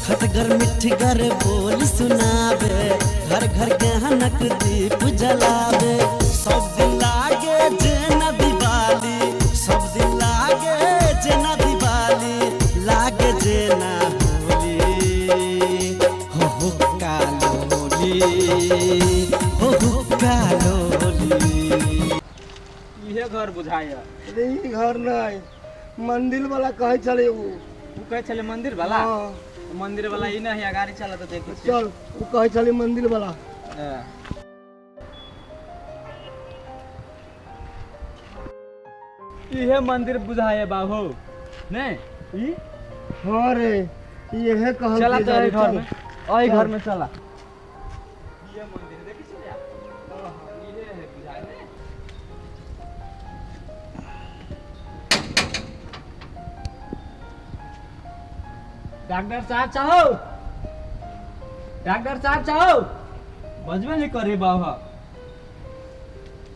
खटगर मिठगर बोल सुनाबे, घर घर ज्ञानक दीप जलाबे। सब दिन लागे जेना दिवाली, सब दिन लागे जेना दिवाली, लागे जेना होली। हो हो कालोली, हो हो कालोली। इहे घर बुझाइया। अरे ई घर नहीं, मंदिर वाला कहै छलै उ। उ कहै छलै मंदिर वाला? हाँ। मंदिर वाला ई नहीं, गाड़ी चला तो देखै छी। चल, उ कहै छलै मंदिर वाला। हाँ। इहे मंदिर बुझाइया बाबू नहीं ई? हाँ रे, इहे कहल। चला तो एहि घर में, एहि घर में चला। इहे मंदिर देखै छी ने? इहे है बुझाइ ने। डॉक्टर साहब चाहो, डॉक्टर साहब चाहो, बजबे नहीं करे बाबा।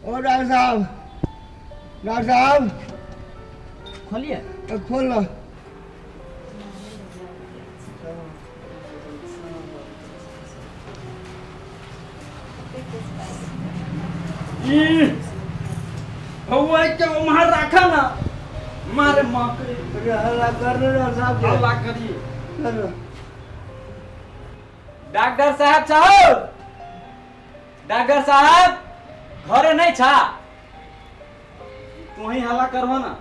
ओ डॉक्टर साहब, डॉक्टर साहब। खोलिए। तो खोल ना। हौआ के उम्हर राखा ना, मारे माकरे। अरे हल्ला कर रहे डॉक्टर साहब के। हल्ला करिए। कर। डॉक्टर साहब चाहो, डॉक्टर साहब घरे नहीं छा? तू ही हल्ला करहो ना।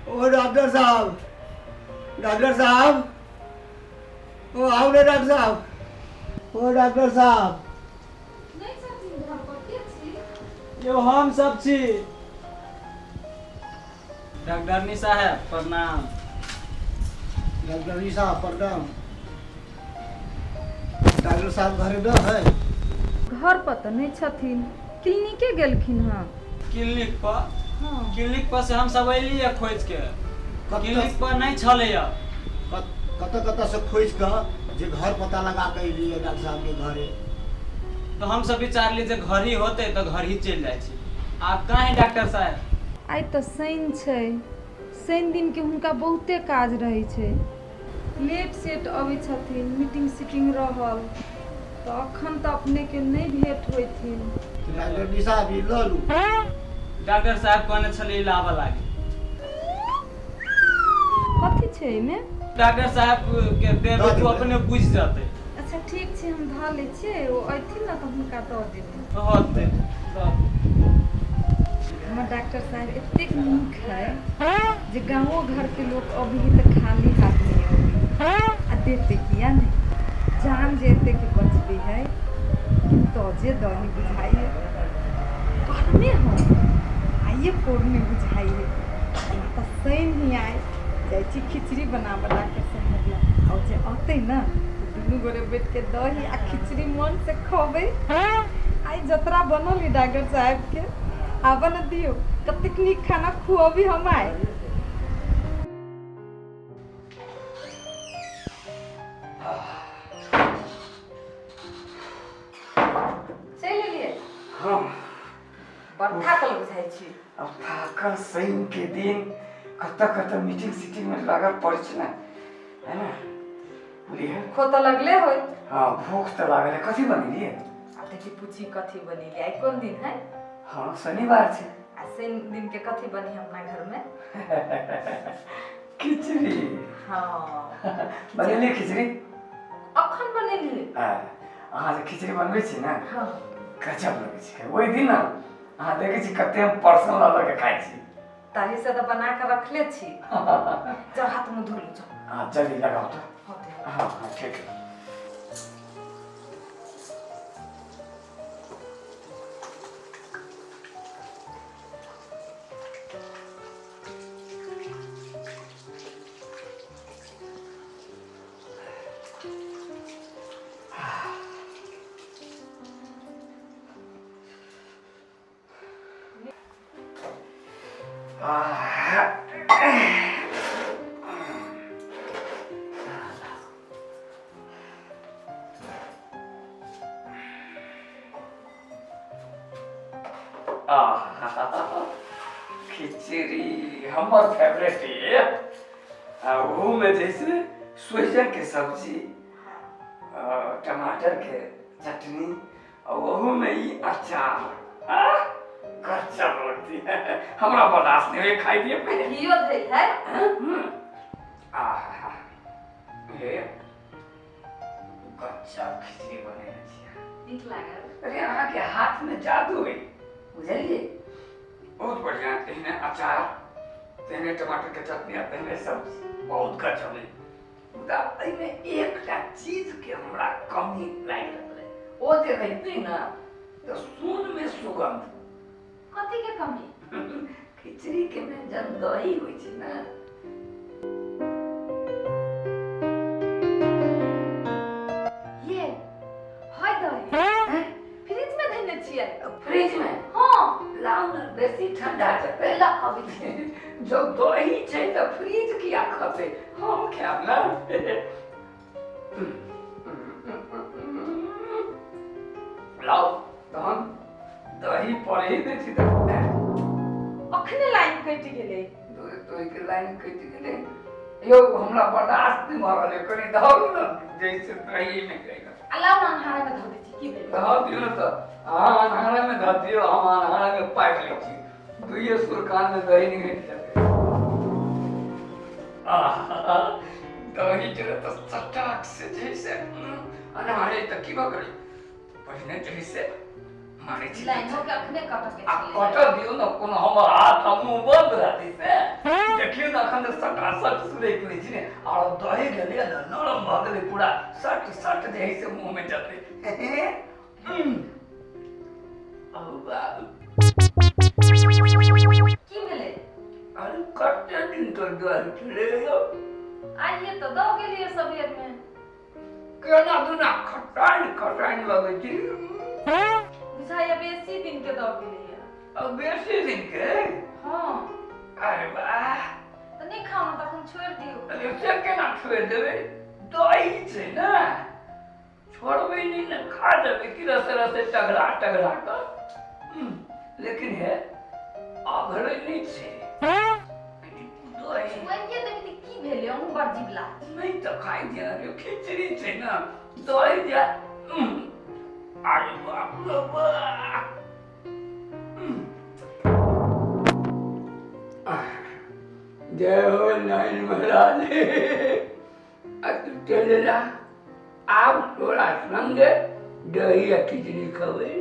ओ डॉक्टर साहब, डॉक्टर साहब, ओ आओ ने डॉक्टर साहब, ओ डॉक्टर साहब। नहि छथिन घर पर, के छी? यो हम सब छी। डॉक्टरनी साहब प्रणाम। डॉक्टर जी साहब प्रणाम। डॉक्टर साहब घरे न है? घर पर तऽ नहि छथिन, क्लिनिके गेलखिन हँ। क्लिनिक पर? हँ। क्लिनिक पर से हम सब अयलियै खोज के। कतऽ? क्लिनिक पर नहीं छलैया। कतऽ कतऽ से खोजि कऽ जे घर पता लगा कऽ एलियै डॉक्टर साहब के घरे। तो हम सब विचारली जे घर ही होते तो घर ही चलि जाइ छी। आप कहाँ है डॉक्टर साहब? आइ तऽ शनि छै, शनि दिनके हुनका बहुते काज रहै छै, लेट सेट अबै छथिन, मीटिंग सीटिंग रहल, तऽ अखन तऽ अपनेके नहि भेंट होइथिन। डॉक्टर जी साहब, ई लऽ लू। डॉक्टर साहब कहने छलै लाबऽ लागी। कथी छै एहिमे? डॉक्टर साहब के देबै दऽ तऽ देबै। अपने बुझि जेतै। अच्छा ठीक छै, हम धऽ लै छियै, ओ अयथिन ने तऽ हुनका दऽ देबै। होतै, दऽ देबै। हमर डॉक्टर साहब एतेक नीक है जे गाँवो घरके लोक अभी तऽ खाली हाथ नहि अबै आ देते किया नहि, जान जे एतेक बचबै है कि तजे दही बुझाइ है, गरमे हो आइए पौरने बुझाइ है। तऽ शनि ही आइ जाइ छी खिचड़ी बनाबऽ डॉक्टर साहब ला, आओर जे अतै ने तऽ दुनू गोरे बैठ के दही आ खिचड़ी मन से खबै। आइ जतरा बनल है डॉक्टर साहब के, आबऽ ने दियौ, कतेक नीक खाना खुअबी हम आइ। चलि एलियै? हाँ। बड़ थाकल बुझाइ छी। अब थाकल, शनि के दिन कतऽ कतऽ मीटिंग सीटिंग में लागल पड़ै छै ने, है ना, बुझलियै? भूखो तऽ लगले होय। हाँ, भूख तऽ लागल है। कथी बनेलियै? आब देखी, पूछी कथी बनेलियै। आइ कोन दिन है? हाँ, शनिवार छै। आ शनि दिन के कथी बनी अपना घर में? खिचड़ी। हाँ। बनेलियै खिचड़ी? अखन बनेलियै। हाँ, अहाँ जे खिचड़ी बनबै छी ने, हाँ, गजब लगै छै। ओहि दिन ने अहाँ देखै छी कते हम पर्सन लऽ लऽ के खाइ छी। ताही से तऽ बना के रखले छी। जाउ, हाथ मुँह धो लू, जाउ। हाँ, जल्दी लगाओ तऽ। होते। हाँ हाँ, ठीक है। खिचड़ी हमर फेवरेट ये, आ ओहूमे जे छै सोहिजन के सब्जी, टमाटर के चटनी आ ओहूमे ई अचार, आह गजब लगती है। हमरा बर्दाश्त नहीं होइए, खाइ दिए पहिले। घियो धैल है। आहा, हे गजब खिचड़ी बनेने छियै। नीक लागल। अरे अहाँके हाथमे जादू है, बुझलियै? बहुत बढ़िया। तेहने अचार, तेहने टमाटर के चटनी आ तेहने सब्जी, बहुत गजब है। मुदा एहिमे एकटा चीजके हमरा कमी लागि रहल है, ओ जे रहितै ने तऽ सोनमे सुगंध। कथी के कमी? खिचड़ी के व्यंजन दही होइ छै ने। ये है दही, फ्रिज में धइने छियै। फ्रिज में? हाँ। लाउ ने, बेसी ठंडा जेतै। ल अबै छी। जब दही छै तऽ फ्रिज किया खतै, हम खायब ने। लाउ तहन दही पर ही दै छी तऽ अखने लाइन कटि गेलै। दही के लाइन कटि गेलै। यौ हमरा बर्दाश्त नहि भऽ रहल है, कनि धरू ने जैसे दही मे गई। आ लाउ ने, अन्हारा में धऽ दै छी, की भेलै? धऽ दियौ ने तऽ अहाँ अन्हारा मे धऽ दियौ, हम अन्हारा मे पाबि लै छी। दुइये सुरकान मे दही निकलि जेतै। आहा, दही जे तऽ चटाक से जैसे अन्हारे तऽ की भऽ गेलै, पहिने जैसे मानै छी। लाइनो के अखने कटऽ के आ छलै। कटऽ दियौ ने, कोनो हमर हाथ आ मुँह बंद रहतै से? देखियौ ने, अखन तऽ सटासट सुरकि लै छी ने, आर दही गेलै ने नरम भऽ गेलै पूरा, सट सट जे है से मुँह मे जेतै। औ बाबू। की भेलै? अरे कते दिन तक दही छलै यौ? आइए तऽ दऽ गेलियै सबेर में। केना दुना खटाइन खटाइन लगै छै। बुझाइया बेसी दिन के दऽ गेलियै। आ बेसी दिन के? हाँ। अरे वाह। तऽ नहि खाउ ने, तखन छोड़ि दियौ। अरे से केना छोड़ि देबै, दही छै ने, छोड़बै नहि ने, खा देबै कि रसे रसे टघरा टघरा कऽ। लेकिन हे अघरै नहि छै दही। छोड़िए देबै तऽ की भेलै? अहूँ बड़ जीवला छी। नहि तऽ खाइ दिअ ने, खिचड़ी छै ने, दही दिअ। अरे बाप रे बाप। आह, जय हो नारायण महाराज। आ तू चल जा, आब तोरा संगे दही आ खिचड़ी खबै।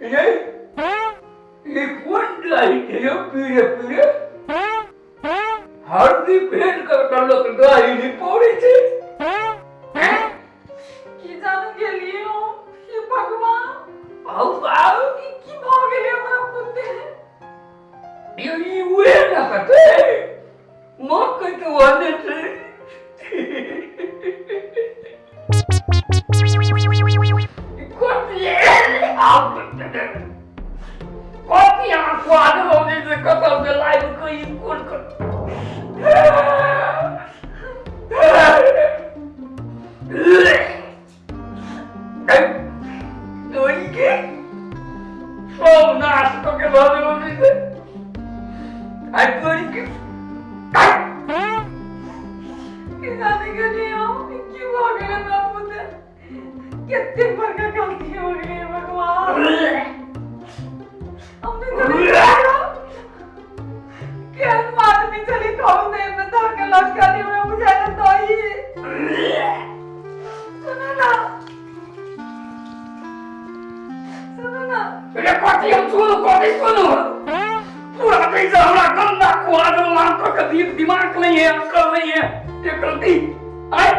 ये ई कोन दही छै यौ? पीरे पीरे हल्दी फेट कर के लोक दही नहि पौड़ै छै, हैं? की जानू गेलियै हम, हे भगवान। आउ आउ। ई की भऽ गेलै हमरा पुते? यौ ई उहे ने कतै मकै तऽ ओहने छै। कथी आब, कथी अहाँ खुआ देलहुँ जे से कतऽ से लाबि कऽ? ई कोन के सब नाश कऽ के धऽ देलहुँ जे से आइ तोरी के? की जाने गेलियै हम, ई की भऽ गेलै हमरा पुते? कते बड़का गलती हो गेलै भगवान। हमने तो केहन आदमी चली कहू ने, एहिमे धऽ के लटकल हमरा बुझायल दही। सुनू ना, सुनू ना। रे कथी हम सुनू, कथी सुनू? पूरा कैसे हमरा गंदा खुआ देलहुँ अहाँ के। दिमाग नहीं है, अक्कल नहीं है एक रत्ती? आय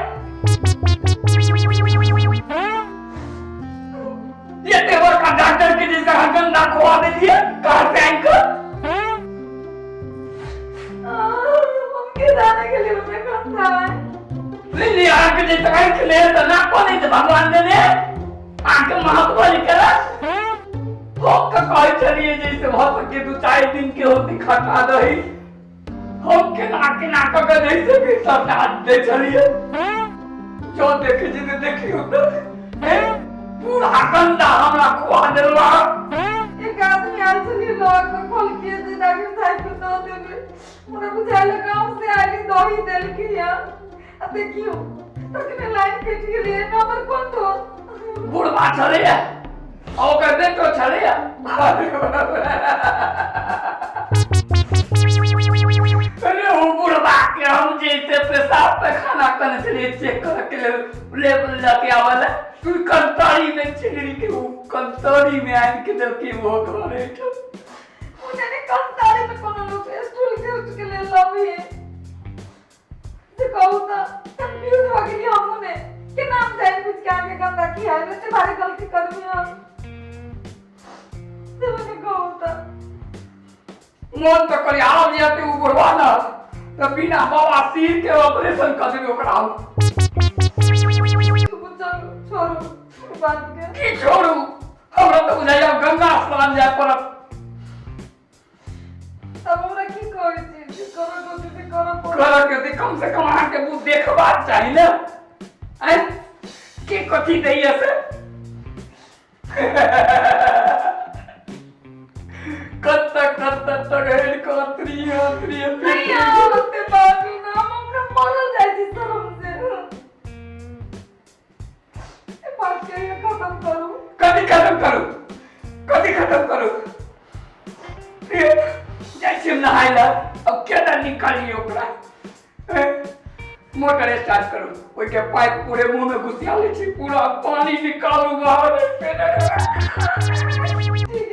एते बड़का डॉक्टर के जैसे अहाँ गंदा खुआ देलियै, कहाँ से आनि कऽ? हम के जाने के लिए हमें गंदा है। नहीं नहीं, अहाँके जे आँखि नहि है तऽ नाको नहि तऽ भगवान देने, अहाँके महत्व नहि करत। हम तऽ कहै छलियै जैसे भऽ सके 2-4 दिन के होती खटा दही, हम केना केना कऽ के जैसे भी सटा दै छलियै। जो देखै छी तऽ देखियौ तऽ, हैं? पूरा गंदा हमरा खुआ देलक। एक आदमी आयल छलियै लऽ कऽ कहलकै जे डॉक्टर साहब के दऽ देबै। हमरा बुझायल गाँव से आयली दही देलकै या। आ देखियौ तखने लाइन कटि गेलै, एहिमे हमर कोन दोष? बुढ़बा छलैया आ ओकर बेटो छलैया। अरे ओ बुढ़बा के हम जैसे पेशाब पैखाना करने छलियै चेक करे के लेल लेबल लऽ के आवल तू कंतारी में चिंगड़ी के उ कंतारी में आनि के देलकै वो घरे एहिठाम। ओ जाने कंतारी में कोनो लोग स्टूल टेस्ट के लेल लबी से कहू तऽ कंफ्यूज भऽ गेली हमहूँ ने के नाम जानि बुझि के अहाँके गंदा की है, एते भारी गलती करबी हम से मने कहू तऽ। मोन तऽ करी आब जाते उ बुढ़वा न तऽ बिना बवासीर के ऑपरेशन कर देबै ओकरा हम। चलू छोड़ू बात के। की छोड़ू, हमरा तऽ बुझाइया गंगा स्नान जाय पड़त। तब हमरा की कहै छी जे करऽ के होतै से करऽ पड़त। करऽ के होतै, कम से कम अहाँके मुँह देखबाक चाही ने। आँय के कथी दैया से कत्त कत्त टगैल कतरी अतरी। नहीं ओते बाबी ना, हम हमरा मरल जाइ छी शरम से। ए बात के खत्म करू। कथी खत्म करू, कथी खत्म करू? जाइ छी हम नहाय लए। अब केना निकालियै ओकरा? मोटर स्टार्ट करू, ओहिके पाइप पूरे मुंह में घुसिया लै छी, पूरा पानी निकालू बाहर। ठीक।